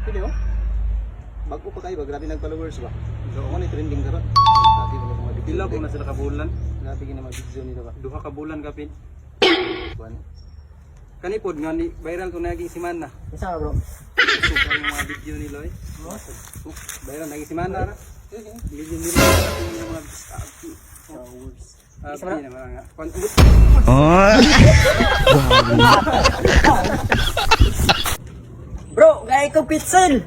Pili oh. Bago pa kayo ba? Grabe nag followers ba? So ako ni trending karon. Grabe ko mga video. Pila ko na sila kabulan. Grabe gina mga video nila ba? Duha ka bulan kapin. Kuan. Kani pod nga ni viral ko naging simana. Isa bro. Suka yung mga video nila eh. Oh, viral naging simana ra. Video nila yung mga Followers. Isa na mga kwan. Bro, gaya ko pitsil.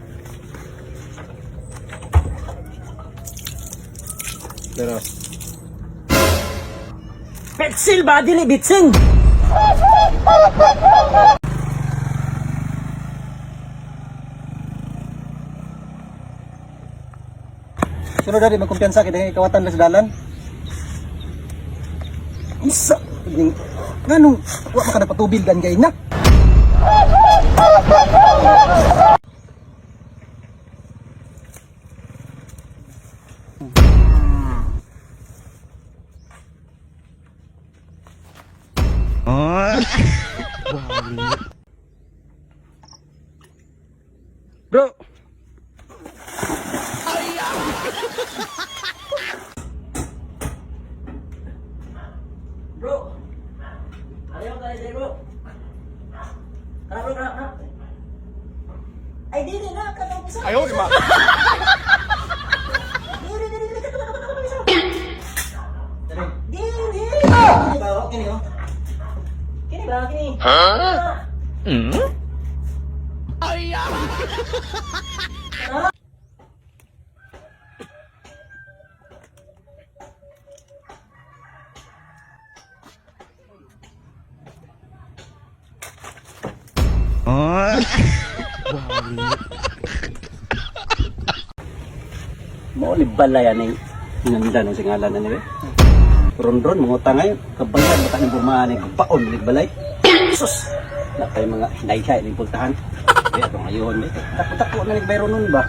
Pero Pitsil ba dili bitsin? Sino dari magkumpiyansa kay kawatan lang sa dalan? Isa ning nganong wa man ka napatubil gan kay na. Bro, Bro. Ayaw tayo diri, bro. Tara bro, tara, tara. Ay dili na katong isa. Ayaw di ba? Dili dili dili katong katong katong isa. Dili. Kini ba oh, kini oh. Kini ba kini? Mao ni balay ani nanda ng singalan na niya. Ron-ron mga tangay kabayan baka ni bumaan ni kabaon ni balay. Sus. Na kay mga hinayhay ni pultahan. Kaya itong ayon may dako-dako na nagbayro nun ba.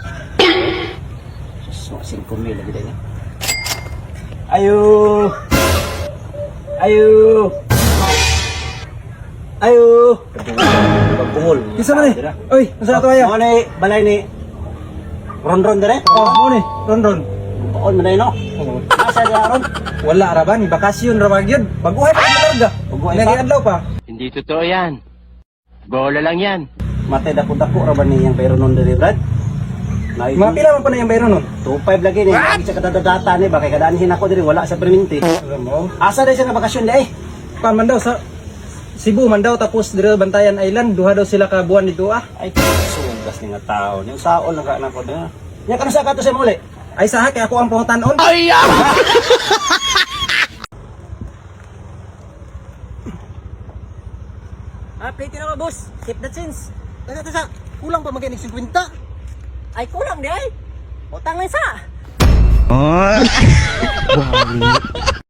Sus, mga 5,000 lagi din. Ayo. Ayo. Ayo. Pagbuhol. Isa man eh. Oy, unsa to ayo? Mao ni balay ni Ron-ron dire. Oh, mo ni. Ron ron. Baon man na no. Asa diha ron? Wala ra ba ni bakasyon ra ba gyud? Baguhay pa ang larga. Baguhay pa? Nagi adlaw pa. Hindi totoo yan. Bola lang yan. Matay dako-dako ra ba niyang bayro nun diri Brad? Naay Mga pila man pa na yung bayro nun? 2.5 lagi ni. Lagi siya kadadadata ni ba kay kadanhin ako diri wala sa perminti. Alam mo. Asa dai siya nga bakasyon di ay? Kuan man daw sa Cebu man daw tapos diri Bantayan Island duha daw sila ka buwan dito ah. Ay sugas ni nga tao. Ni usaon lang ka nako na. Nya kanu sa kato sa muli. Ay saha kay ako ang pangutan-on. Ah, plate na ko, boss. Keep the change. Tasa tasa, kulang pa magay 50. Ay kulang di ay. Utang lang sa.